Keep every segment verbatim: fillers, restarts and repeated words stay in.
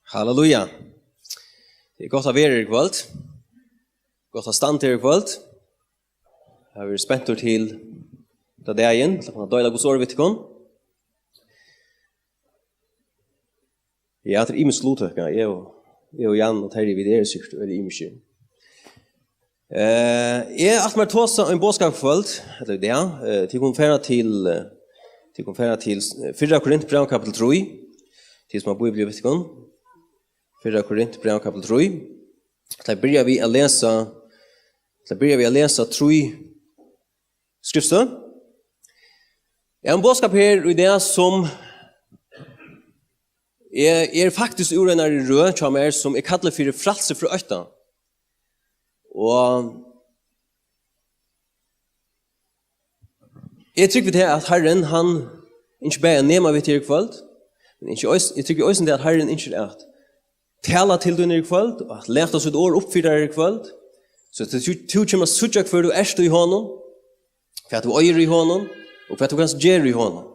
Halleluja. Tað er gott at vera her í kvøld. Gott at standa her í kvøld. Eg havi verið spentur til ta dagin, til at kunna deila Guds orð við tykkum. Ja, tað er ymisk luttøka. Eg og, eg og Jan og Terji, vit eru sikkurt veldig ymiskir. Eh, eg ætli mær at tosa ein boðskap í kvøld, ella í dag. Eh, tit kunnu fara til, eh, tit kunnu fara til, eh, fyrra Korintbræv, kapittul trý. Tit sum hava Bíbliu við tykkum. Fyrra Korintbræv, kapittul trý. Eg ætli at byrja við at lesa, eg ætli at byrja við at lesa trý skriftstøð. Eg havi ein boðskap her í dag, sum er, er faktiskt úr einari røð hjá mær, sum eg kalli fyri Frælsi frá ótta. Og eg trúgvi tað, at Harrin, hann ynskir bæði at nema við tær í kvøld, men ynskir eis-, eg trúgvi eisini tað, at Harrin ynskir at tala til tín í kvøld, og at lata sítt orð upp fyri tær í kvøld, so at tú, tú kemur at síggja, hvør tú ert í honum, hvat tú eigur í honum, og hvat tú kanst gera í honum.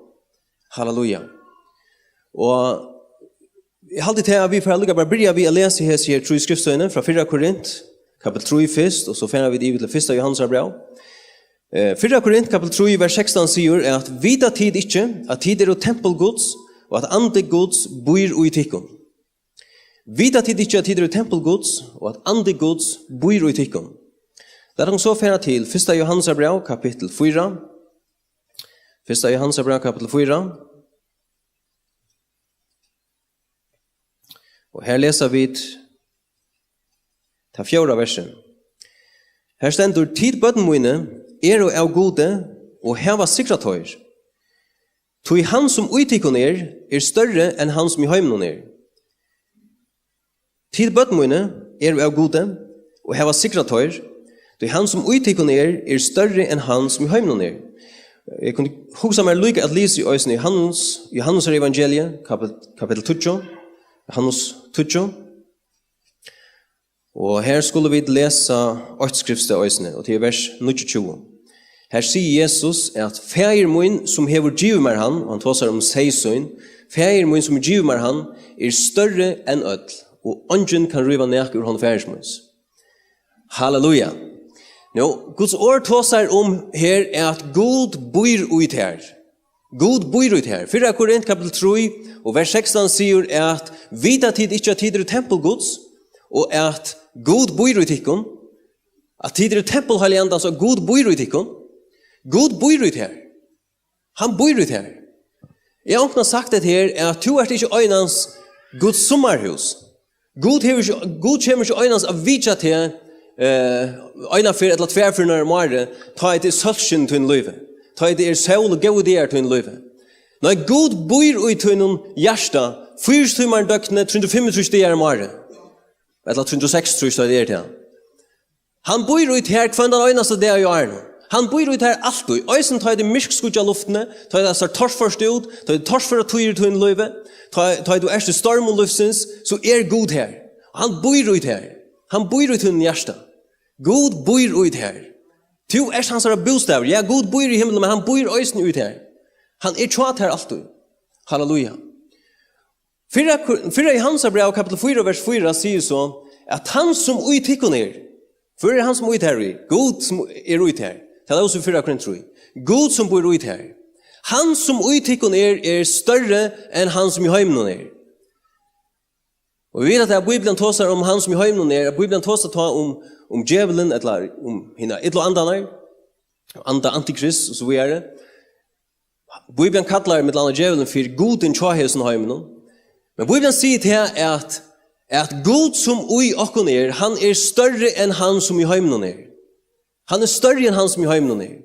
Halleluja. Og eg haldi til, at vit fara líka bara byrja við at lesa hesi her trý skriftstøðini frá fyrra Korint, kapittul trý fyrst, og so fara vit yvir til fyrsta Jóhannesar bræv. Eh, fyrra Korint, kapittul trý, vers sekstan sigur, at: "Vita tit ikki, at tit eru tempul Guds, og at andi Guds býr í tykkum?" Vita tit ikki, at tit eru tempul Guds, og at andi Guds býr í tykkum? Lat okkum so fara til fyrsta Jóhannesar bræv, kapittul fýra. Fyrsta Jóhannesar bræv, kapittul fýra. Og her lesa vit tað fjórða versið. Her stendur: "Tit, børn míni, eru av Gudi og hava sigrað teir. Tí hann, sum í tykkum er, er størri enn hann, sum í heiminum er." Tit, børn míni, eru av Gudi og hava sigrað teir, tí hann, sum í tykkum er, er størri enn hann, sum í heiminum er. Eg kundi hugsa mær líka at lesa í eisini Jóhannes, Jóhannesar evangelie, kapit-, kapittul tíggju, Jóhannes tíggju. Og her skulu vit lesa eitt skriftstað eisini, og tað er vers níggjuogtjúgu. Her sigur Jesus, at: "Faðir mín, sum hevur givið mær hann", og hann tosar um seyð sín, "Faðir mín, sum hevur givið mær hann, er størri enn øll, og eingin kann ríva nakað úr hond Faðirs míns." Halleluja. Nú, Guds orð tosar um her, at Gud býr í tær. Gud býr í tær. Fyrra Korint, kapittul trý, og vers sekstan sigur, at: "Vita tit ikki, at tit eru tempul Guds, og at Gud býr í tykkum?" At tit eru tempul Heilaga Andans, og Gud býr í tykkum. Gud býr í tær. Hann býr í tær. Eg havi onkuntíð sagt hetta her, at tú ert ikki einans Guds summarhús. Gud hevur ikki, Gud kemur ikki einans at vitja teg, eh, eina ferð ella tvær ferðir um árið, tá ið tað er sólskin í tínum lívi, tá ið tað er sól og góðir dagar í tínum lívi. Nei, Gud býr í tínum hjarta, fýraogtjúgu tímar um døgnið, trý hundrað og fimmogtrýss dagar um árið. Ella trý hundrað og seksogtrýss, tá ið tað er til. Hann býr í tær hvønn tann einasta dag í árinum. Hann býr í tær altíð. Eisini tá ið tað er myrkskýggjað í luftini, tá ið tað sær torført út, tá ið tað er torførar tíðir í tínum lívi, tá, tá ið tú ert í stormum lívsins, so er Gud her. Og hann býr í tær. Hann býr í tínum hjarta. Gud býr í tær. Tú ert hansara bústaður. Ja, Gud býr í himlum, men hann býr eisini í tær. Hann er hjá tær altíð. Halleluja. Fyrra, fyrra Jóhannesar bræv, kapittul fýra, vers fýra, sigur so, at hann sum í tykkum er, hvør er hann sum í tær er? Gud sum er í tær. Tað er eisini fyrra Korint trý. Gud sum býr í tær. Hann sum í tykkum er, er størri enn hann sum í heiminum er. Og vit vita at Bíblian tosar um hann sum í heiminum er, at Bíblian tosar tá um, um djevulin, ella um hinar illu andarnar, anda antikrist og so víðari. Bíblian kallar millum annað djevulin fyri gudin hjá hesum heiminum. Men Bíblian sigur tað at, at Gud sum í okkum er, hann er størri enn hann sum í heiminum er. Hann er størri enn hann sum í heiminum er.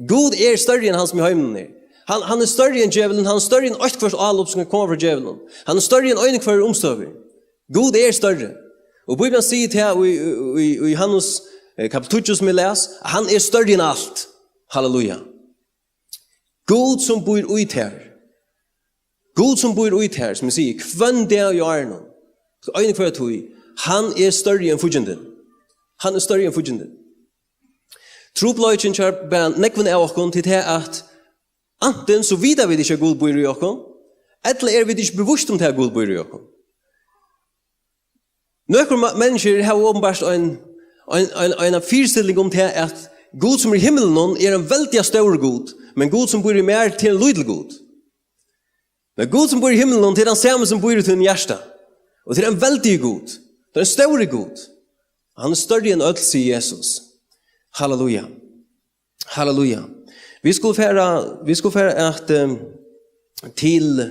Gud er størri enn hann sum í heiminum er. Hann, hann er størri enn djevulin, hann er størri enn eitt hvørt álop sum kann koma frá djevulin. Hann er størri enn ein hvør umstøður. Gud er størri. Og Bíblian sigur tað í, í, í, í Jóhannes, eh, kapittul tíggju, sum eg las, at hann er størri enn alt. Halleluja. Gud sum býr í tær. Gud sum býr í tær, sum eg sigi, hvønn dag í árinum. Ein hvør tíð. Hann er størri enn fíggindin. Hann er størri enn fíggindin. Trupulleikin hjá bara nógvum av okkum, tað er at antin so vita vit ikki, at Gud býr í okkum, ella eru vit ikki bevíst um tað, at Gud býr í okkum. Nøkur ma-, menniskju hava openbart ein, ein, ein, ein fyristilling um tað, at Gud sum er í himlinum er ein veldiga stórur Gud, men Gud sum býr í mær, tað er ein lítil Gud. Men Gud sum býr í himlinum, tað er tann sami sum býr í tínum hjarta. Og tað er ein veldigur Gud. Tað er ein stórur Gud. Hann er størri enn øll, sigur Jesus. Halleluja. Halleluja. Vit skulu fara, vit skulu fara at, ehm, til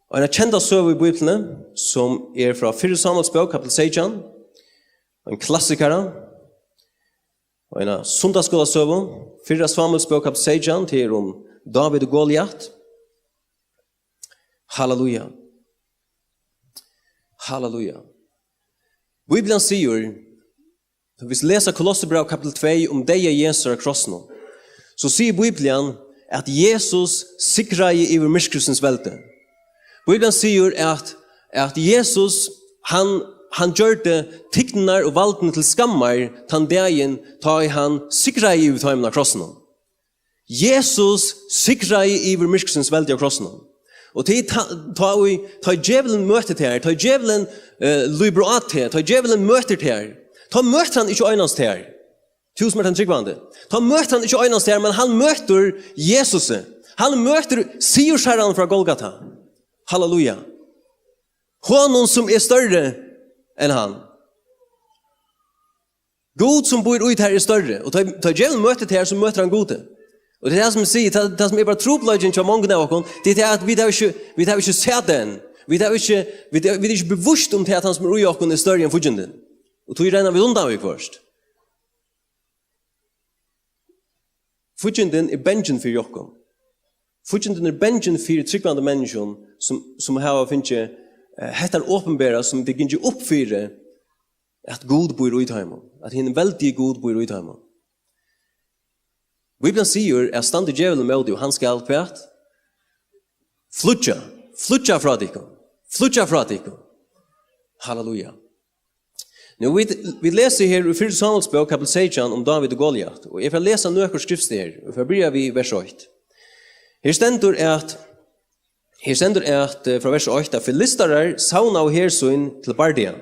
eina kenda søgu í Bíbliuni, sum er frá fyrru Sámuelsbók, kapittul seytjan. Ein klassikara. Og eina sunnudagsskúlasøgu. Fyrra Sámuelsbók, kapittul seytjan, tað er um Dávid og Goliat. Halleluja. Halleluja. Bíblian sigur, tá vit lesa Kolossebræv kapittul tvey um deyða Jesu á krossinum, so sigur Bíblian, at Jesus sigraði yvir myrkursins veldi. Bíblian sigur, at, at Jesus, hann, hann gjørdi tignirnar og valdini til skammar tann dagin, tá ið hann sigraði yvir teimum á krossinum. Jesus sigraði yvir myrkursins veldi á krossinum. Og tí tá, tá ið, tá ið djevulin møtir tær, tá ið djevulin, eh, lýpur á tær, tá ið djevulin møtir tær, tá møtir hann ikki einans tær, tú sum ert ein trúgvandi. Tá møtir hann ikki einans tær, men hann møtir Jesusi. Hann møtir sigursherran frá Golgata. Halleluja. Honum sum er størri enn hann. Gud sum býr í tær er størri. Og tá, tá djevulin møtir tær, so møtir hann Gudi. Og tað er tað sum eg sigi, tað, tað sum er bara trupulleikin hjá mongum av okkum, tað er tað, at vit hava ikki, vit hava ikki sæð tað enn. Vit hava ikki, vit, vit eru ikki bevisst um tað, at hann sum er í okkum er størri enn fíggindin. Og tí renna vit undan viðhvørt. Fíggindin er bangin fyri okkum. Fíggindin er bangin fyri trúgvandi menniskjum, sum, sum hava fingið, eh, hetta opinbera, sum tað er gingið upp fyri, at Gud býr í teimum, at hin veldigi Gud býr í teimum. Bíblian sigur, at standi djevulin móti, og hann skal hvat? Flýggja, flýggja frá tykkum, flýggja frá tykkum. Halleluja. Nú, vit, vit lesa her í fyrru Sámuelsbók, kapittul seytjan, um Dávid og Goliat. Og eg fari at lesa nøkur skriftstøð her, og eg fari at byrja við vers eitt. Her stendur at, her stendur at, eh, frá vers eitt, at filistarar savnaðu her sín til bardaga.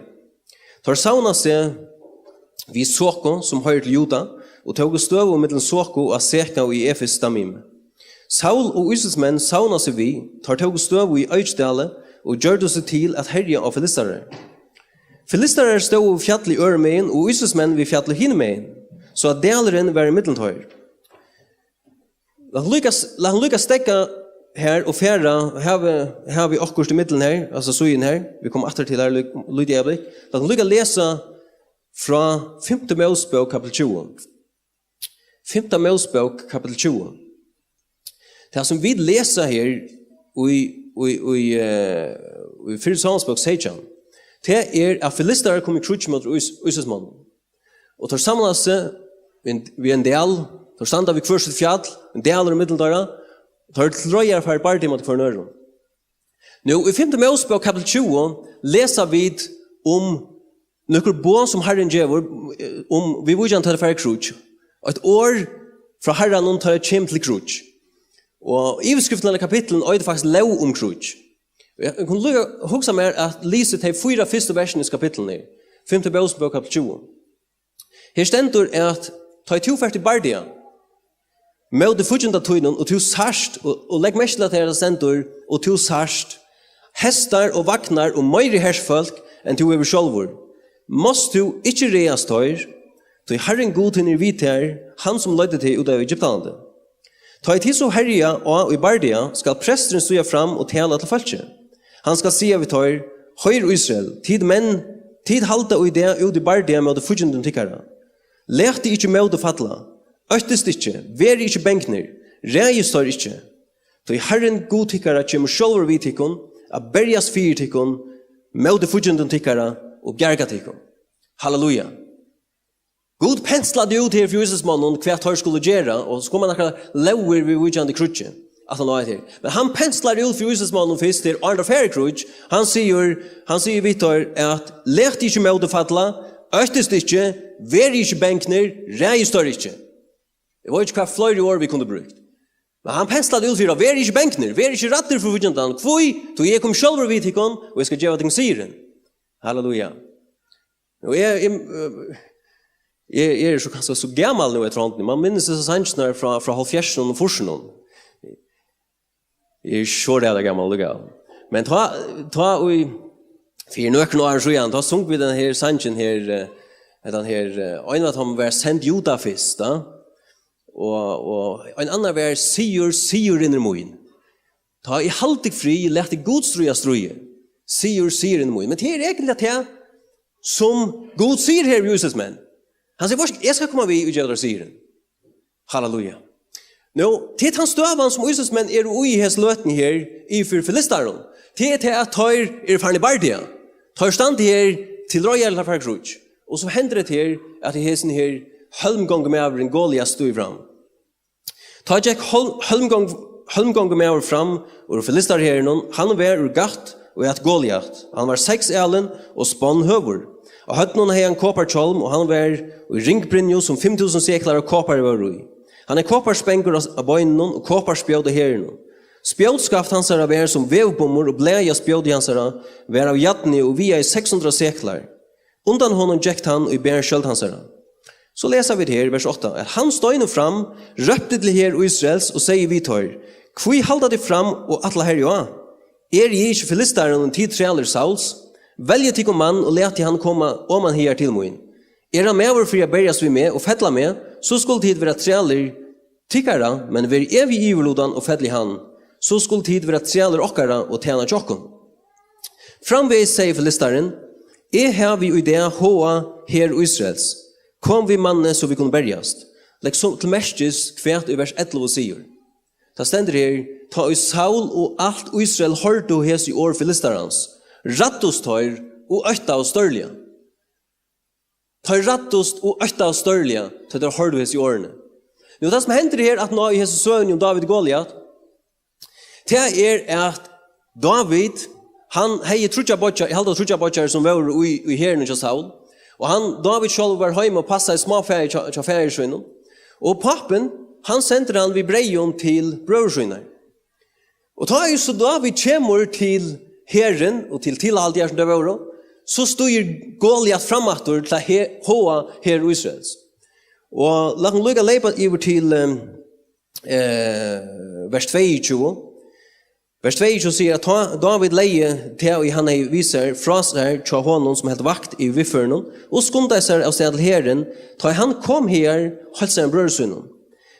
Teir savnaðu seg við Soko, sum hoyrir til Juda, og tóku støðu millum Soko og Aseka og í Efes-Damim. Saul og Ísraelsmenn savnaðu seg við, teir tóku støðu í Eikidali og gjørdu seg til at herja á filistarar. Filistarar stóðu fjallið øðrumegin og Ísraelsmenn við fjallið hinumegin, so at dalurin var ímillum teir. Lat hann líka, lat hann líka steðga her og fara, havi, havi okkurt ímillum her, altso síðuna her, vit koma aftur til har lí-, lítið øyeblikk. Lat hann líka lesa frá fimtu Mósebók, kapittul tjúgu. Fimta Mósebók, kapittul tjúgu. Tað sum vit lesa her í, í, í, eh, í fyrru Sámuelsbók seytjan, tað er, at filistarar komu í kríggj móti Ís-, Ísraelsmonnum. Og teir savnaðu seg við ein, við ein dal, teir standa við hvør sítt fjall, ein dalur ímillum teirra, og teir eru til reiðar at fara í bardaga móti hvørjum øðrum. Nú, í fimtu Mósebók, kapittul tjúgu, lesa vit um nøkur boð, sum Harrin gevur, eh, um viðvíkjandi tá teir fara í kríggj. Eitt orð frá Harranum, tá teir koma til kríggj. Og yvirskriftin av kapitlinum eitur faktiskt Lóg um kríggj. Og eg, eg kundi líka hugsað mær at lesa tey fýra fyrstu versini í kapitlinum her. Fimtu Mósebók, kapittul tjúgu. Her stendur, at tá ið tú fert í bardaga móti fígginda tínum, og tú sært, og, og legg merki til, at her stendur, og tú sært hestar og vagnar og meiri hersfólk, enn tú hevur sjálvur, mást tú ikki ræðast teir, tí Harrin Gud tín er við tær, hann sum leiddi teg út av Egyptalandi. Tá ið tit so herja á í bardaga, skal presturin stíga fram og tala til fólkið. Hann skal siga við teir: Hoyr, Ísrael, tit menn, tit halda í dag út í bardaga móti fíggindum tykkara. Latið ikki mótið falla. Óttist ikki, verið ikki bangnir, ræðist teir ikki. Tí Harrin Gud tykkara kemur sjálvur við tykkum, at berjast fyri tykkum móti fíggindum tykkara og bjarga tykkum. Halleluja. Gud penslaði út her fyri Ísraelsmonnum, hvat teir skuldu gera, og so koma nakrar lógir viðvíkjandi kríggi, at hann lá her. Men hann penslar út fyri Ísraelsmonnum fyrst, her, áðrenn teir fara í kríggj. Hann sigur, hann sigur við teir, at: Latið ikki mótið falla, óttist ikki, verið ikki bangnir, ræðist teir ikki. Eg veit ikki, hvat fleiri orð vit kundu brúkt. Men hann penslaði út fyri: Verið ikki bangnir, verið ikki ræddir fyri fíggindan. Hví? Tí eg komi sjálvur við tykkum, og eg skal geva tykkum sigurin. Halleluja. Og eg, eg, eh, eg, eg eri so, kanska so gamal nú eftir hondini. Man minnist hesar sangirnar frá, frá hálvfjerðsunum og fýrsunum. Eg eri ikki so ræðuliga gamal allíkavæl. Men tá, tá í, fyri nøkrum árum síðan, tá sungu vit den her sangin her, eh, hendan her, eh, ein av teimum var Send Juda fyrst, tá. Og, og ein annar var Sigur, sigurin er mín. Tá eg haldi frið, lati Gud stríða stríðið. Sigur, sigurin er mín. Men tað er eigentliga tað, sum Gud sigur her við Ísraelsmenn. Hann sigur, "Veitst, eg skal koma við og geva tær sigurin." Halleluja. Nú, tað er tann støðan, sum Ísraelsmenn eru í hesa løtuni her, yvir fyri filistarum. Tað er tað, at teir eru farnir í bardaga. Teir standa her til reiðar til at fara í kríggj. Og so hendir tað her, at hesin her hólmgongumaðurin Goliat stígur fram. Tá gekk hol-, hólmgong-, hólmgongumaður fram úr filistaraherinum, hann var úr Gat og æt Goliat. Hann var seks alin og sponn høgur. Á høvdinum hevði hann koparhjálm, og hann var í ringbrynju, sum fimm túsund seklar av kopari vóru í. Hann hevði koparspengur á, á beinunum og koparspjót á herinum. Spjótskaft hansara var sum veðurbummur, og blaðið á spjóti hansara var av jarni og vigaði seks hundrað seklar. Undan honum gekk tann, ið ber skjøld hansara. So lesa vit her, vers átta, at hann steig nú fram, rópti til her Ísraels og segði við teir: Hví halda tit fram og ætla herja á? Eri eg ikki filistarin og tit trælir Sauls? Veljið tykkum mann og latið hann koma oman higar til mín. Er hann maður fyri at berjast við meg og fella meg, so skulu tit vera trælir tykkara, men verið eg við yvirlutan og felli hann, so skulu tit vera trælir okkara og tæna hjá okkum. Framvegis segði filistarin: Eg havi í dag háðað her Ísraels. Kom við manni, so vit kunnu berjast. Legg so til merkis, hvat í vers ellivu sigur. Tað stendur her: Tá ið Saul og alt Ísrael hoyrdu hesi orð filistarans, ræddust teir og óttaðust stórliga. Teir ræddust og óttaðust stórliga, tá teir hoyrdu hesi orðini. Nú, tað sum hendir her, at ná í hesi søguni um Dávid og Goliat, tað er, at Dávid, hann hevði tríggjar beiggjar, eg haldi, tríggjar beiggjar, sum vóru í, í herinum hjá Saul. Og hann, Dávid sjálvur, var heima og passaði smáfæið hjá, hjá faðir sínum. Og pápin, hann sendir hann við breyðum til brøður sínar. Og tá ið so Dávid kemur til herin og til tilhaldið, sum tað vóru, so stígur Goliat fram aftur til at he-, háða her Ísraels. Og lat okkum líka leypa yvir til, ehm, eh, vers tveyogtjúgu. Vers tveyogtjúgu sigur, at tá Dávid legði tað, ið hann hevði við sær, frá sær hjá honum, sum helt vakt yvir viðførinum, og skundaði sær av stað til herin, tá ið hann kom hagar, heilsaði hann brøðrum sínum.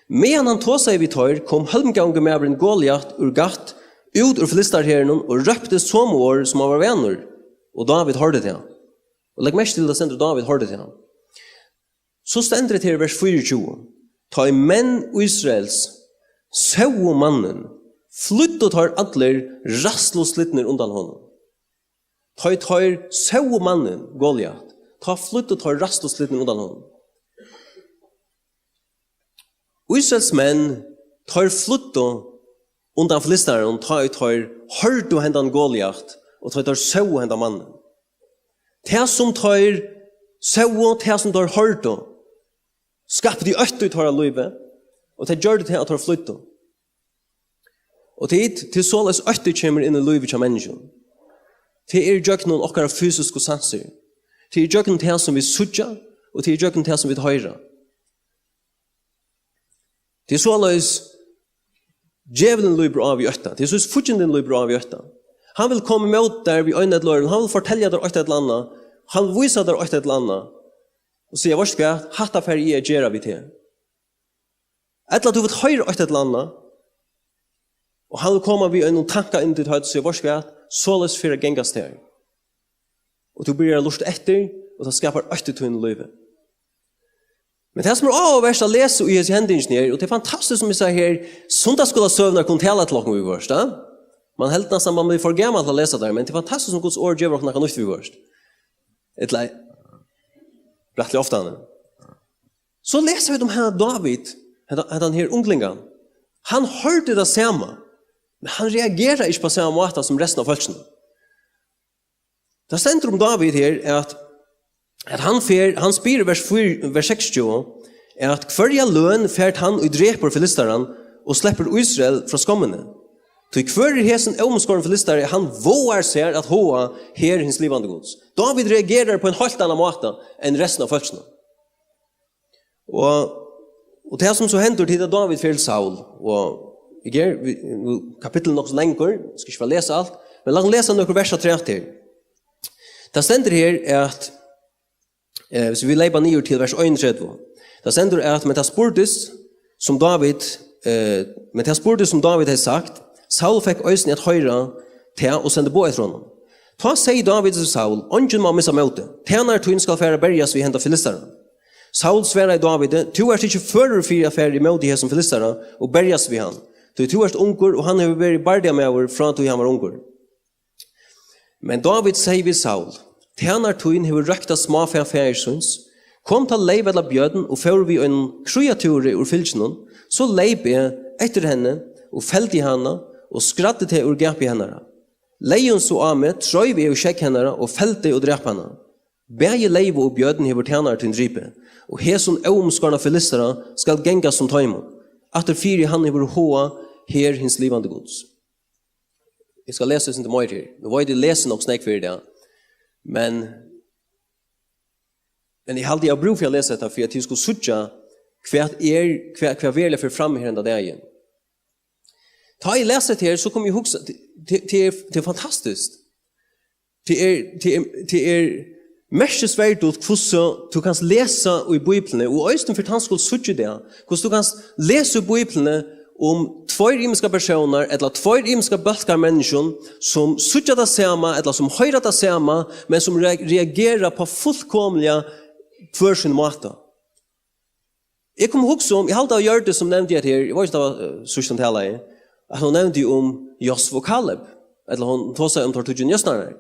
Meðan hann tosaði við teir, kom hólmgongumaðurin Goliat úr Gat út úr filistaraherinum og rópti somu orð, sum hann var vanur, og Dávid hoyrdi tað. Og legg merki til, tað stendur, Dávid hoyrdi tað. So stendur hetta her í vers fýraogtjúgu: Tá ið menn Ísraels sóu mannin, flýddu teir allir ræðsluslitnir undan honum. Tá ið teir sóu mannin, Goliat, tá flýddu teir ræðsluslitnir undan honum. Ísraels menn, teir flýddu undan filistarum, tá ið teir hoyrdu hendan Goliat, og tá ið teir sóu hendan mannin. Tað sum teir sóu, tað sum teir hoyrdu, skapti ótta í teirra lívi, og tað gjørdi tað, at teir flýddu. Og tit, til soleiðis ótti kemur inn í lívið hjá menniskjum. Tað er gjøgnum okkara fysisku sansir. Tað er gjøgnum tað, sum vit síggja, og tað er gjøgnum tað, sum vit hoyra. Tað er soleiðis, djevulin lýpur á við ótta. Tað er soleiðis, fíggindin lýpur á við ótta. Hann vil koma ímóti tær við einum ella øðrum. Hann vil fortelja tær eitt ella annað. Hann vil vísa tær eitt ella annað. Og siga: Veitst tú hvat? Hatta fari eg at gera við teg. Ella tú vilt hoyra eitt ella annað. Og hann vil koma við einum tanka inn í títt hovud og siga: Veitst tú hvat? Soleiðis fer at gangast tær. Og tú byrjar at lurta eftir, og tað skapar ótta í tínum lívi. Men tað, sum er áhugavert at lesa í hesi hendingini her, og tað er fantastiskt, sum eg sigi her, sunnudagsskúlasøgurnar kunnu tala til okkum viðhvørt, ja? Man heldur næstan, man blívur for gamal til at lesa tær, men tað er fantastiskt, sum Guds orð gevur okkum nakað nýtt viðhvørt. Ella rættiliga ofta, hann. So lesa vit um hana Dávid, hetta, hendan her unglingan. Hann hoyrdi tað sama, men hann reagerar ikki á sama máta sum restin av fólkinum. Tað stendur um Dávid her, at, at hann fer, hann spyr í vers fýra, vers seksogtjúgu, at: Hvørja løn fær tann, ið drepur filistaran og sleppur Ísrael frá skommini? Tí hvør er hesin óumskorni filistari, hann vágar sær at háða her hins livandi Guds? Dávid reagerar á ein heilt annan máta enn restin av fólkinum. Og, og tað sum so hendir, tað er, at Dávid fer til Saul, og eg ger, vit, nú, kapitlet er nokk so langt, skal ikki fara at lesa alt, men lat okkum lesa nøkur vers afturat her. Tað stendur her, at, eh, hvis vit leypa niður til vers einogtretivu, tað stendur, at, men tað spurdi, sum Dávid, eh, men tað spurdi, sum Dávid hevði sagt, Saul fekk eisini at hoyra tað og sendi boð eftir honum. Tá segði Dávid til Saul: Eingin má missa mótið. Tænari tín skal fara at berjast við henda filistaran. Saul svaraði Dávidi: Tú ert ikki førur fyri at fara ímóti hesum filistara og berjast við hann, tí tú ert ungur, og hann hevur verið bardigamaður, frá tí hann var ungur. Men Dávid segði við Saul: Tænari tín hevur røktað smáfæ faðir síns. Kom tá leyv ella bjørn og fór við einum kríatúri úr fylkinum, so leyp eg eftir henni og feldi hana og skræddi teg úr gapi hennara. Leyg hon so á meg, treiv eg í skegg hennara og feldi og drap hana. Bæði leyvu og bjørn hevur tænari tín dripið, og hesum óumskorna filistara skal gangast sum teimum, aftur fyri hann hevur háðað her hins livandi Guds. Eg skal lesa eitt sindur meir her. Nú veit eg, eg lesi nokk so nógv fyri tað, men, men eg haldi, eg havi brúk fyri at lesa hetta, fyri at tit skulu síggja, hvat er, hvat, hvat veruliga fer fram her henda dagin. Tá eg lesi hetta her, so kom eg at hugsa, tað, tað, tað er, tað er fantastiskt. Tað er, tað er, tað er merkisvert, hvussu tú kanst lesa í Bíbliuni, og eisini fyri tann skuld síggja tað, hvussu tú kanst lesa í Bíbliuni um tveir ymiskar persónar, ella tveir ymiskar bólkar av menniskjum, sum síggja tað sama, ella sum hoyra tað sama, men sum re-, reagera á fullkomiliga hvør sín máta. Eg kom at hugsa um, eg haldi, tað var Hjørdis, sum nevndi hetta her, eg veit ikki, tað var, eh, síðst hon talaði, at hon nevndi um Josva og Kaleb, ella hon tosaði um teir tíggju njósnararnar.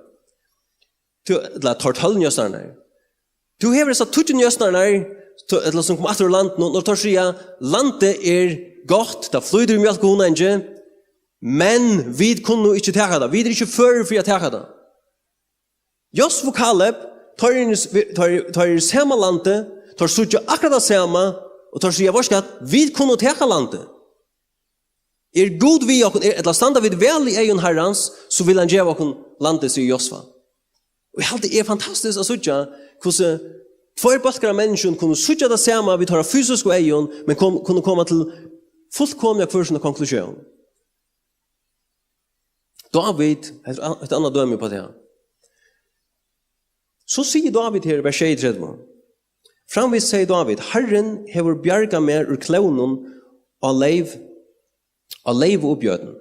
Tú, ella teir tólv njósnararnar. Tú hevur hesar tíggju njósnararnar, tú, ella sum koma aftur úr landinum, og teir siga: Landið er gott, tað flýtur við mjólk og hunangi, men vit kunnu ikki taka tað, vit eru ikki førir fyri at taka tað. Josva og Kaleb, teir eru, teir, teir eru í sama landi, teir síggja akkurát tað sama, og teir siga: Veitst tú hvat, vit kunnu taka landið. Er Gud við okkum, er, ella standa vit væl í eygum Harrans, so vil hann geva okkum landið, sigur Josva. Og eg haldi, tað er fantastiskt at síggja, hvussu tveir bólkar av menniskjum kunnu síggja tað sama við teirra fysisku eygum, men kom, kunnu koma til fullkomiliga hvør sína konklusjón. Dávid, hetta er an-, eitt annað dømi upp á tað. So sigur Dávid her í vers sjeyogtretivu. Framvegis segði Dávid: Harrin hevur bjargað mær úr klónum á leyv, á leyvu og bjørn.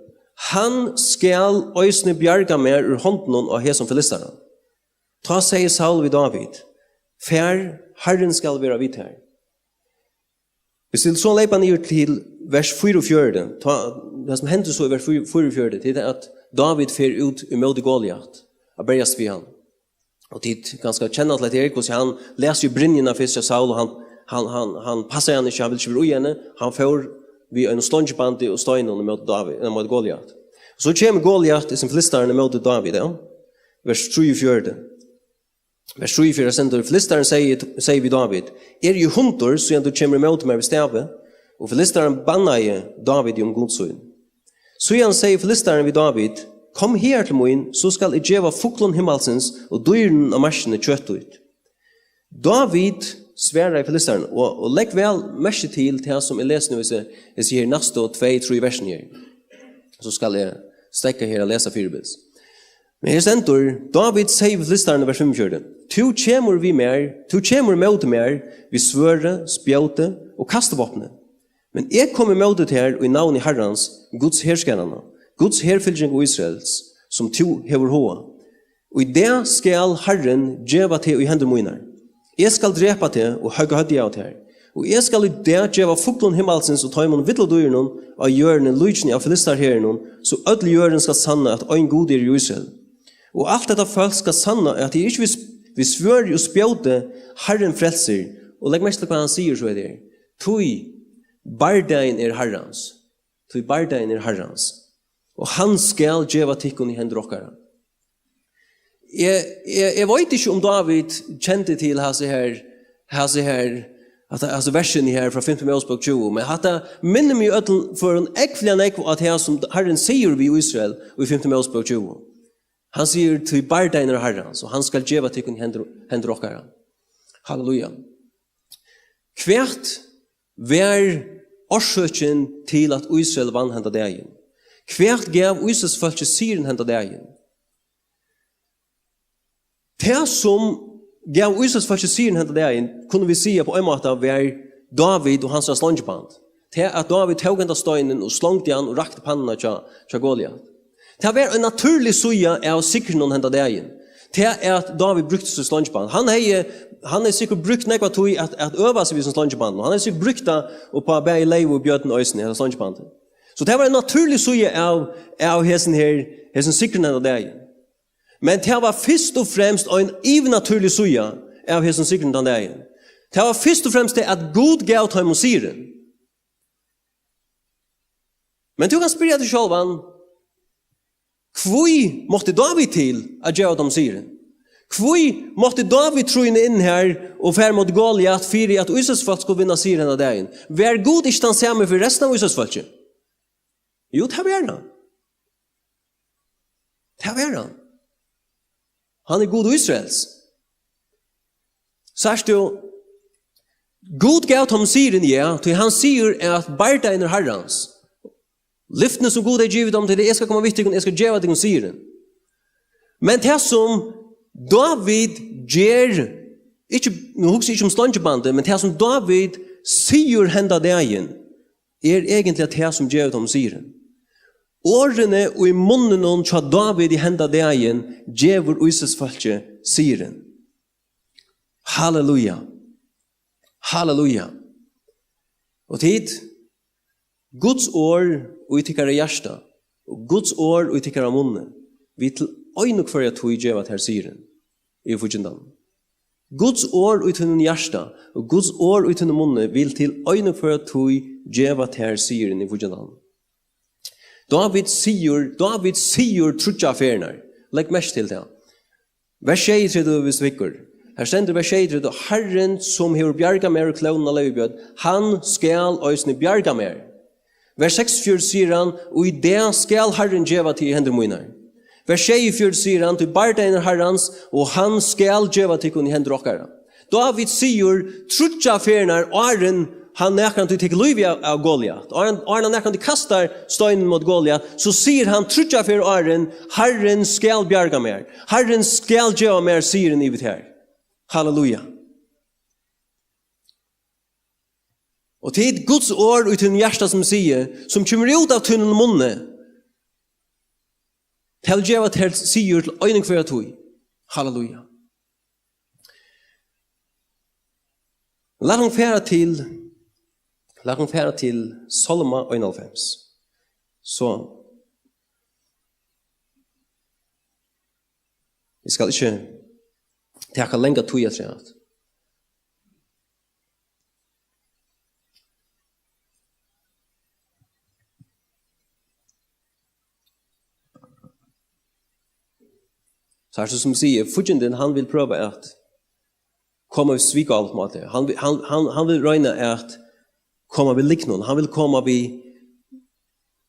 Hann skal eisini bjarga mær úr hondunum á hesum filistara. Tá segði Saul við Dávid: Far, Harrin skal vera við tær. Vit skulu so leypa niður til vers fýraogfjøruti. Tá, tað sum hendir so í vers fýraogfjøruti, tað er, at Dávid fer út ímóti Goliat at berjast við hann. Og tit kanska kenna til hetta her, hvussu hann læt í brynjuna fyrst hjá Saul, og hann, hann, hann, hann passaði hann ikki, hann vildi ikki vera í henni. Hann fór við einum slongibandi og steinum ímóti Dávid, ímóti Goliat. So kemur Goliat, hesin filistarin, ímóti Dávid, ja. Vers trýogfjøruti. Vers trýogfjøruti stendur: Filistarin segði, segði við Dávid: Eri eg hundur, síðan tú kemur ímóti mær við stavi? Og filistarin bannaði Dávid um Gud sín. Síðan segði filistarin við Dávid: Kom higar til mín, so skal eg geva fuglum himmalsins og dýrunum á markini kjøt títt. Dávid svaraði filistaranum, og, og legg væl merki til tað sum eg lesi nú, hesi, hesi her næstu tvey, trý versini her. So skal eg steðga her at lesa fyribils. Men her stendur: Dávid segði við filistaran í vers fimmogfjøruti: Tú kemur við mær, tú kemur móti mær við svørði, spjóti og kastivápni. Men eg komi móti tær í navni Harrans, Guds herskaranna, Guds herfylkinga Ísraels, sum tú hevur háðað. Og í dag skal Harrin geva teg í hendur mínar. Eg skal drepa teg og høgga høvdið av tær. Og eg skal í dag geva fuglum himmalsins og teimum villu dýrunum á jørðini líkini av filistaraherinum, so øll jørðin skal sanna, at ein Gud er í Ísrael. Og alt hetta fólk skal sanna, at tað er ikki við, við svørði og spjóti Harrin frelsir. Og legg merki til, hvat hann sigur so her. Tí bardagin er Harrans. Tí bardagin er Harrans. Og hann skal geva tykkum í hendur okkara. Eg, eg, eg veit ikki, um Dávid kendi til hasi her, hasi her Hatta, altso, versini her frá fimtu Mósebók tjúgu, men hatta minnir meg í øllum førum ógvuliga nógv á tað sum Harrin sigur við Ísrael í fimtu Mósebók tjúgu. Hann sigur: "Tí bardagin er Harrans, og hann skal geva tykkum í hendur, hendur okkara." Halleluja. Hvat var orsøkin til, at Ísrael vann henda dagin? Hvat gav Ísraelsfólki sigurin henda dagin? Tað, sum gav Ísraelsfólki sigurin henda dagin, kunnu vit siga á ein máta, var Dávid og hansara slongiband. Tað, at Dávid tók henda steinin og slongdi hann og rakti pannuna hjá, hjá Goliat. Tað var ein natúrlig síða av sigrinum henda dagin. Tað, at Dávid brúkti sítt slongiband. Hann hevði, hann hevði sikkurt brúkt nógva tíð at, at øva seg við sín slongiband. Og hann hevði sikkurt brúkt tað upp á bæði leyvu og bjørn eisini, hetta slongibandið. So tað var ein natúrlig síða av, av hesin her, hesin sigrin henda dagin. Men tað var fyrst og fremst ein yvirnatúrlig síða av hesin sigrin tann dagin. Tað var fyrst og fremst tað, at Gud gav teimum sigurin. Men tú kanst spyrja teg sjálvan, hví mátti Dávid til at geva teimum sigurin? Hví mátti Dávid trýna inn her og fara móti Goliat fyri, at Ísraelsfólk skuldu vinna sigur henda dagin? Var Gud ikki tann sami fyri restina av Ísraelsfólki? Jú, tað var hann. Tað var hann. Hann er Gud Ísraels. Sært tú, Gud gav teimum sigurin, ja, tí hann sigur, at bardagin er Harrans. Lyftini, sum Gud hevur givið teimum, til: "Eg skal koma við tykkum, eg skal geva tykkum sigurin." Men tað, sum Dávid ger, ikki, nú hugsi eg ikki um slongibandið, men tað, sum Dávid sigur henda dagin, er eigentliga tað, sum gevur teimum sigurin. Orðini í munninum hjá Dávid í henda dagin gevur Ísraelsfólki sigurin. Halleluja. Halleluja. Og tit, Guds orð í tykkara hjarta, og Guds orð í tykkara munni, vil til einu hvørja tíð geva tær sigurin í fíggindanum. Guds orð í tínum hjarta, og Guds orð í tínum munni, vil til einu hvørja tíð geva tær sigurin í fíggindanum. Dávid sigur, Dávid sigur tríggjar ferðir. Legg merki til tað. Vers sjeyogtretivu, viss tú hyggur. Her stendur, vers sjeyogtretivu: "Harrin, sum hevur bjargað mær úr klónum á leyvubjørn, hann skal eisini bjarga mær." Vers seksogfjøruti sigur hann: "Og í dag skal Harrin geva teg í hendur mínar." Vers sjeyogfjøruti sigur hann: "Tí bardagin er Harrans, og hann skal geva tykkum í hendur okkara." Dávid sigur tríggjar ferðir, áðrenn hann nakrantíð tekur lívið av, av Goliat, áðrenn, áðrenn hann nakrantíð kastar steinin móti Goliat, so sigur hann tríggjar ferðir áðrenn: "Harrin skal bjarga mær. Harrin skal geva mær sigurin yvir tær." Halleluja. Og tað er Guds orð í tínum hjarta, sum sigur, sum kemur út av tínum munni, tað vil geva tær sigur til eina og hvørja tíð. Halleluja. Lat okkum fara til, lat okkum fara til Sálma einoghálvfems. So, eg skal ikki taka langa tíð afturat. So er tað, sum eg sigi, fíggindin, hann vil prøva at koma við svikaláttum á teg. Hann vil, hann, hann, hann vil royna at koma við lygnum. Hann vil koma við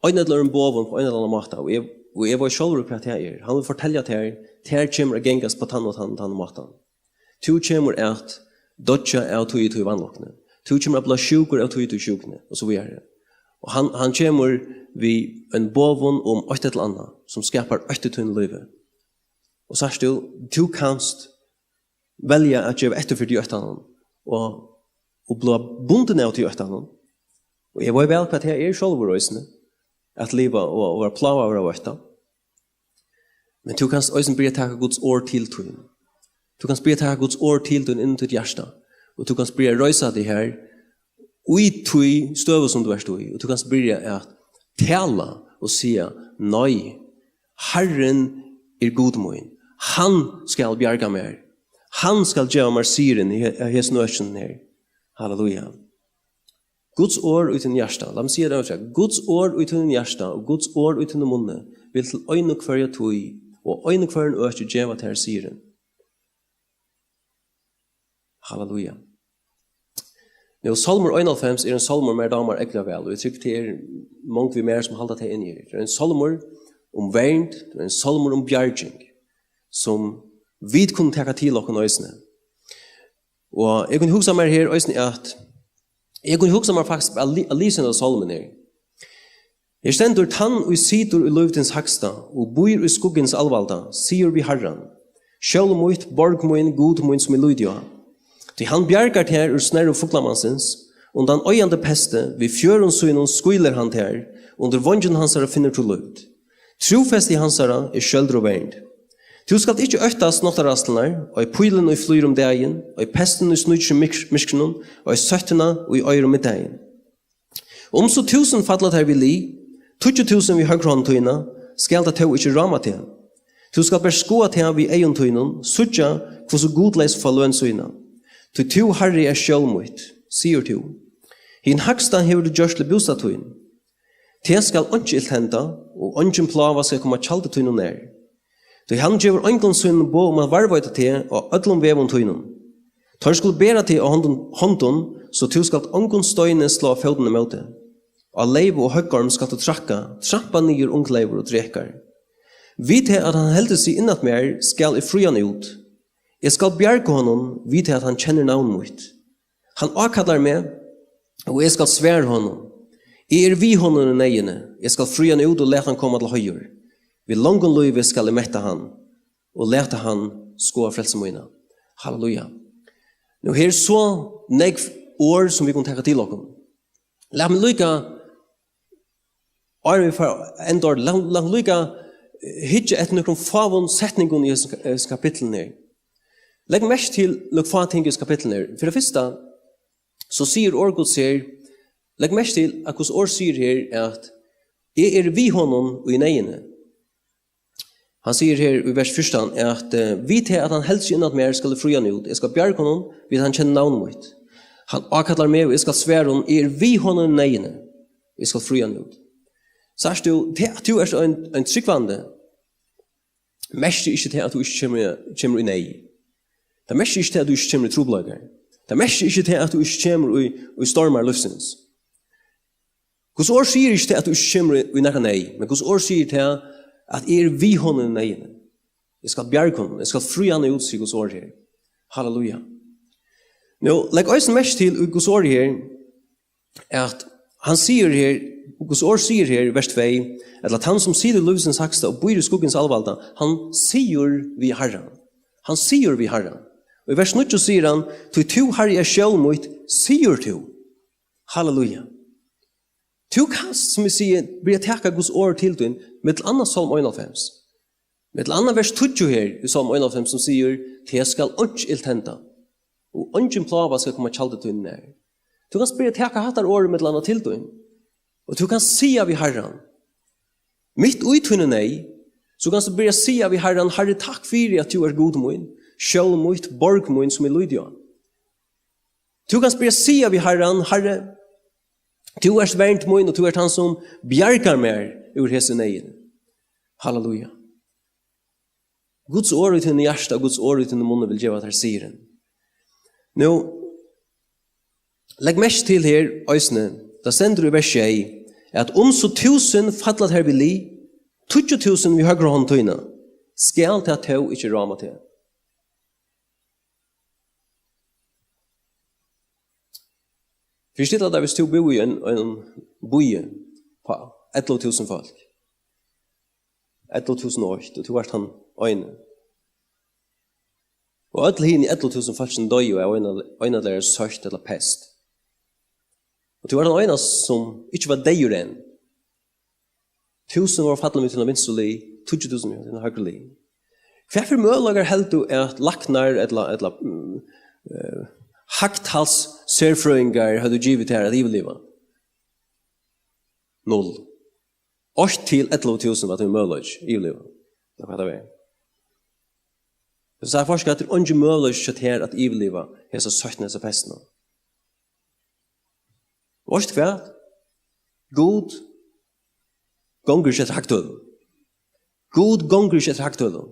ein ella annan boðum á ein ella annan máta. Og eg, og eg veit sjálvur, hvat tað er. Hann vil fortelja tær, tær kemur at gangast á tann og tann, tann mátan. Tú kemur at doyggja av tí og tí vanlukkuni. Tú kemur at blíva sjúkur av tí og tí sjúkuni, og so víðari. Og hann, hann kemur við ein boðum um eitt ella annað, sum skapar ótta í tínum lívi. Og sært tú, tú kanst velja at geva eftir fyri tí óttanum og, og blíva bundin av tí óttanum. Og eg veit væl, hvat tað er sjálvur eisini, at liva og, og vera plágaður av ótta. Men tú kanst eisini byrja at taka Guds orð til tín. Tú kanst byrja at taka Guds orð til tín inn í títt hjarta. Og tú kanst byrja at reisa teg her í tí støðu, sum tú ert í. Og tú kanst byrja at tala og siga: "Nei, Harrin er Gud mín. Hann skal bjarga mær. Hann skal geva mær sigurin í he-, hesum økinum her." Halleluja. Guds orð í tínum hjarta. Lat meg siga tað aftur. Guds orð í tínum hjarta og Guds orð í tínum munni vil til eina og hvørja tíð og einum og hvørjum øki geva tær sigurin. Halleluja. Nú, Sálmur einoghálvfems er ein sálmur, mær dámar ógvuliga væl, og eg trúgvi, tað er mong við mær, sum halda tað inni her. Tað er ein sálmur um vernd, tað er ein sálmur um bjarging, sum vit kunnu taka til okkum eisini. Og eg kunnu hugsa mær her eisini, at eg kunnu hugsa mær faktiskt at li-, at lesa henda sálmin her. Her stendur: Tann, ið situr í lívdins hægsta og býr í skugga hins alvalda, sigur við Harran: Skjól mítt, borg mín, Gud mín, sum eg líti á. Tí hann bjargar tær úr snerru fuglamannsins, undan oyðandi pesti, við fjørðum sínum skýlir hann tær, undir veingjum hansara finnur tú lívd. Trúfesti hansara er skjøldur og vernd. Tú skalt ikki óttast náttarræðslurnar, ei pílin, ið flýgur um dagin, ei pestin, ið sníkir seg í myrk-, myrkrinum, ei sóttina, ið eigur um middagin. Um so túsund falla tær við lið, tíggju túsund við høgru hond tína, skal tað tó ikki ráma teg. Tú skalt bert skoða tað við eygum tínum, síggja, hvussu gudleys fá løn sína. Tí tú, Harri, ert skjól mítt, sigur tú. Hin hægsta hevur tú gjørt til bústað tín. Teg skal einki ilt henda, og eingin plága skal koma tjaldi tínum nær. Tí hann gevur eingum sínum boð um at varðveita teg á øllum vegum tínum. Teir skulu bera teg á hondum, hondum, so tú skalt ongum steini sláa fótin ímóti. Á leyvu og høggorm skalt tú trakka, trampa niður ungleyvur og drekar. Við tað, at hann heldur seg innat mær, skal eg fría hann út. Eg skal bjarga honum, við tað, at hann kennir navn mítt. Hann ákallar meg, og eg skal svara honum. Eg eri við honum í neyðini. Eg skal fría hann út og lata hann koma til heiður. Við longum lívi skal eg metta hann og lata hann skoða frelsu mína. Halleluja. Nú, her er so nógv orð, sum vit kunnu taka til okkum. Lat meg líka, áðrenn vit fara at enda orðið, lat, lat líka, eh, hyggja eftir nøkrum fáum setningum í hesum, hesum kapitlinum her. Legg merki til nøkur fá ting í hesum kapitlinum her. Fyri tað fyrsta, so sigur orð Guds her, legg merki til, at Guds orð sigur her, at eg eri við honum í neyðini. Hann sigur her í vers fjúrtan, at, eh, við tað, at hann heldur seg innat mær, skal eg fría hann út. Eg skal bjarga honum, við at hann kennir navn mítt. Hann ákallar meg, og eg skal svara honum. Eg eri við honum í neyðini. Eg skal fría hann út. Sært tú, tað, at tú ert ein, ein trúgvandi, merkir ikki tað, at tú ikki kemur, kemur í neyð. Tað merkir ikki tað, at tú ikki kemur í trupulleikar. Tað merkir ikki tað, at tú ikki kemur í, í stormar lívsins. Guds orð sigur ikki tað, at tú ikki kemur í, í nakra neyð, men Guds orð sigur tað, at eg eri við honum í neyðini. Eg skal bjarga honum, eg skal fría hann út, sigur Guds orð her. Halleluja. Nú, legg eisini merki til í Guds orð her, at hann sigur her, Guds orð sigur her í vers tvey, ella: Tann, sum situr í lívsins hægsta og býr í skugga hins alvalda, hann sigur við Harran. Hann sigur við Harran. Og í vers níggju sigur hann: Tí tú, Harri, ert skjól mítt, sigur tú. Halleluja. Tú kanst, sum eg sigi, byrja at taka Guds orð til tín, millum annað Sálm einoghálvfems. Millum annað vers tíggju her í Sálm einoghálvfems, sum sigur: Teg skal einki ilt henda, og eingin plága skal koma tjaldi tínum nær. Tú kanst byrja at taka hattar orð millum annað til tín, og tú kanst siga við Harran, mitt í tíni neyð, so kanst tú byrja at siga við Harran: Harri, takk fyri, at tú ert Gud mín, skjól mítt, borg mín, sum eg líti á. Tú kanst byrja at siga við Harran: Harri, tú ert vernd mín, og tú ert hann, sum bjargar mær úr hesi neyðini. Halleluja. Guds orð í tínum hjarta, Guds orð í tínum munni vil geva tær sigurin. Nú, legg merki til her eisini, tað stendur í vers sjey, at um so túsund falla tær við lið, tíggju túsund við høgru hond tína, skal tað tó ikki ráma teg. Fyrstill tað, hvis tú búði í ein, ein býi á ellivu túsund fólk, ellivu túsund og eitt, og tú ert tann eini, og øll hini ellivu túsund fólkini doyðu av eina, eina ella aðra sótt ella pest, og tú ert tann einasti, sum ikki var deyður enn. Túsund vóru fallin við tína vinstru lið, tíggju túsund við tína høgru lið. Hvat fyri møguleikar heldur tú at læknar ella, ella, mm, eh, hægtalsserfrøðingar høvdu givið tær at yvirliva? Null. Eitt til ellivu túsund var tín møguleiki at yvirliva. Tað var tað. So forskarar, tað er eingin møguleiki hjá tær at yvirliva hesa sóttina, hesa pestina. Og veitst tú hvat? Gud gongur ikki eftir hagtølum. Gud gongur ikki eftir hagtølum.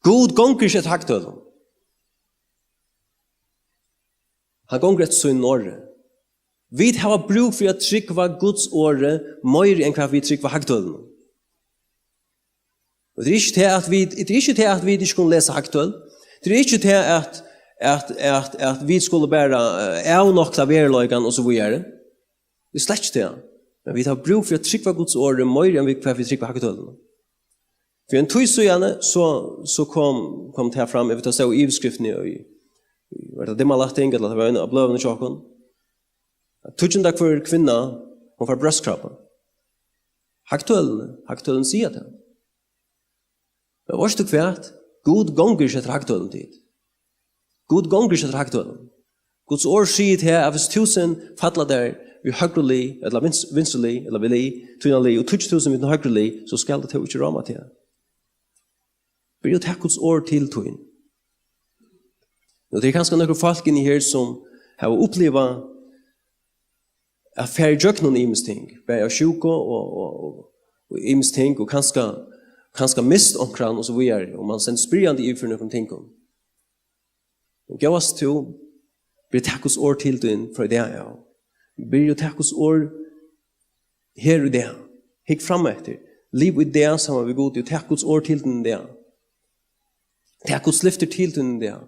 Gud gongur ikki eftir hagtølum. Hann gongur eftir sínum orði. Vit hava brúk fyri at trúgva Guds orði meiri enn hvat vit trúgva hagtølunum. Og tað er ikki tað, at vit, tað er ikki tað, at vit ikki kunnu lesa hagtøl. Tað er ikki tað, at, at, at, at vit skulu bara, eh, avnokta veruleikan og so víðari. Tað er slett ikki tað. Men vit hava brúk fyri at trúgva Guds orði meiri enn vit, hvat vit trúgva hagtølunum. Fyri ein tíð síðani, so, so kom, kom tað fram, eg veit, tað stóð í yvirskriftini í, í, var tað Dimmalætting, ella tað var ein av bløðunum hjá okkum, at tíggjunda hvør kvinna, hon fær brjóstkrabba. Hagtølini, hagtølini siga tað. Men veitst tú hvat? Gud gongur ikki eftir hagtølum, tit. Gud gongur ikki eftir hagtølum. Guds orð sigur tað, at viss túsund falla tær við høgru lið, ella vins-, vinstru lið, ella við lið, tína lið, og tíggju túsund við tín høgru lið, so skal tað tó ikki ráma teg. Byrja at taka Guds orð til tín. Og tað er kanska nøkur fólk inni her, sum hava upplivað at fara ígjøgnum ymisk ting, bæði av sjúku og, og, og, og ymisk ting, og kanska, kanska mist onkran og so víðari, og man stendur spyrjandi yvir fyri nøkrum tingum. Men góðast tú, byrja at taka Guds orð til tín frá í dag av. Byrja at taka Guds orð her í dag. Hygg fram eftir. Liv í dag saman við Gud, og tak Guds orð til tín í dag. Tak Guds lyftir til tín í dag.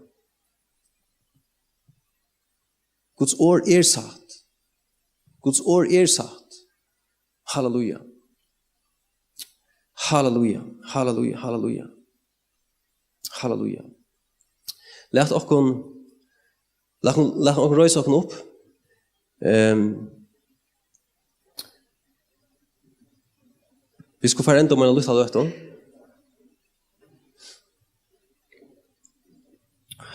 Guds orð er satt. Guds orð er satt. Halleluja. Halleluja, halleluja, halleluja. Halleluja. Lat okkum, lat okkum, lat okkum reisa okkum upp. Ehm, vit skulu fara enda um eina lítla løtu.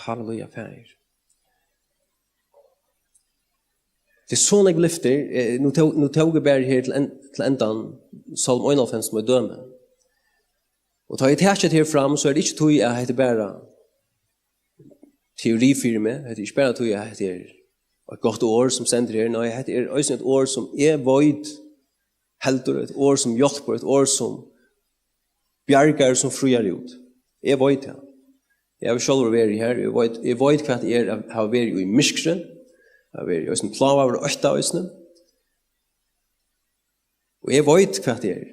Halleluja, Faðir. Tað er so nógv lyftir. Eh, nú tó-, nú tók eg bara her til en-, til endan Sálm einoghálvfems sum eitt dømi. Og tá eg taki hetta her fram, so er tað ikki tí at hetta er bara teori fyri meg. Hetta er ikki bara tí at hetta er eitt gott orð sum stendur her. Nei, hetta er eisini eitt orð sum eg veit heldur, eitt orð sum hjálpir, eitt orð sum bjargar, sum fríar út. Eg veit tað. Eg havi sjálvur verið her. Eg veit, eg veit hvat tað er at hava verið í myrkri, hava verið eisini plágaður og ótta eisini. Og eg veit hvat tað er.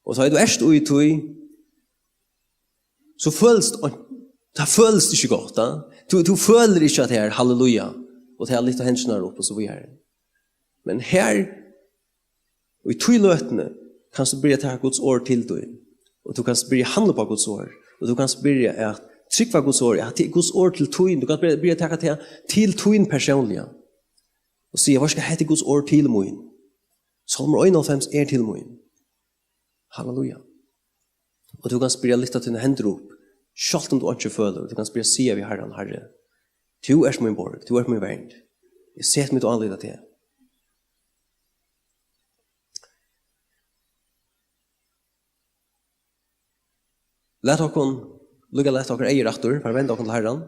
Og tá tú ert í tí, so følist, tað følist ikki gott, tá. Tú, tú følir ikki at tað er halleluja, og tað er lyfta hendurnar upp og so víðari. Men her, og í tí løtuni, kanst tú byrja at taka Guds orð til tín. Og tú kanst byrja at handla upp á Guds orð. Og tú kanst byrja at trúgva Guds orð. Ja, til Guds orð til tín. Tú kanst byrja, byrja at taka tað til tín persónliga. Og siga, "Veitst tú hvat, hetta er Guds orð til mín. Sálmur einoghálvfems er til mín." Halleluja. Og tú kanst byrja at lyfta tínar hendur upp, sjálvt um tú einki følir. Tú kanst byrja at siga við Harran, "Harri, tú ert mín borg, tú ert mín vernd. Eg seti mítt álit á teg." Lat okkum, líka lat okkara eygu aftur, fara venda okkum til Harran.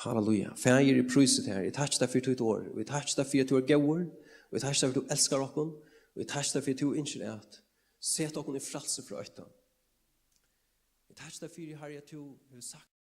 Halleluja. Faðir, eg prísi tær. Eg takki tær fyri títt orð. Og eg takki tær fyri at tú ert góður. Og eg takki tær fyri at tú elskar okkum. Og eg takki tær fyri at tú ynskir at seta okkum í frælsi frá ótta. Eg takki tær fyri, Harri, at tú hevur sagt